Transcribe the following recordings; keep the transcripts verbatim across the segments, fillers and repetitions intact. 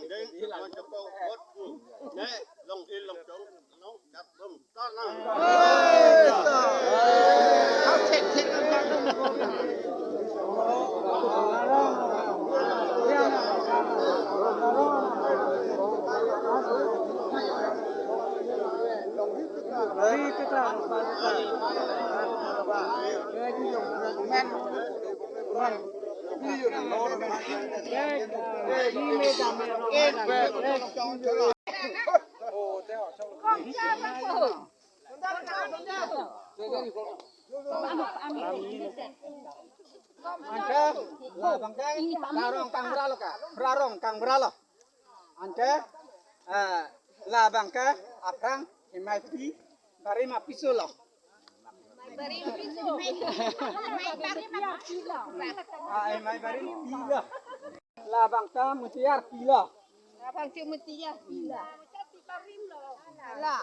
Mande, Mande ko ot ku. Ne, long il long chong, long jat bom. Anke labang ke ra rong kangbra lo ka, ra rong kangbra lo. Anke, eh, labang ke aphrang hemai pi barim apiso lo. Ah, hemai barim pi lo. Labang ke mutiar pi lo. Labang ke mutiar pi lo. La.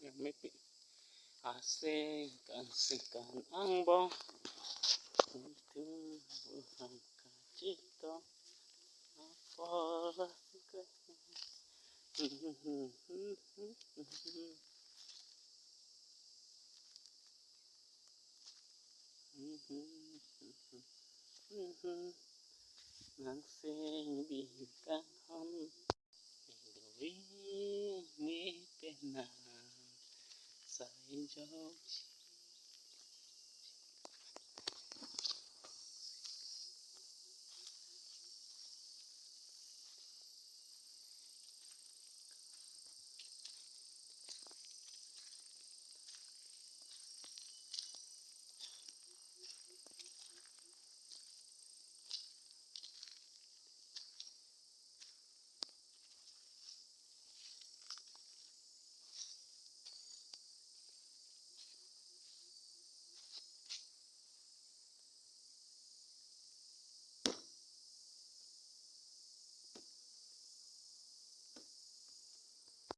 Yang mepi. Asing kan singkan angbong. Itu bukan kacito. Apalah ke. Nang sing bingkang ham. Dui ni pena sai jok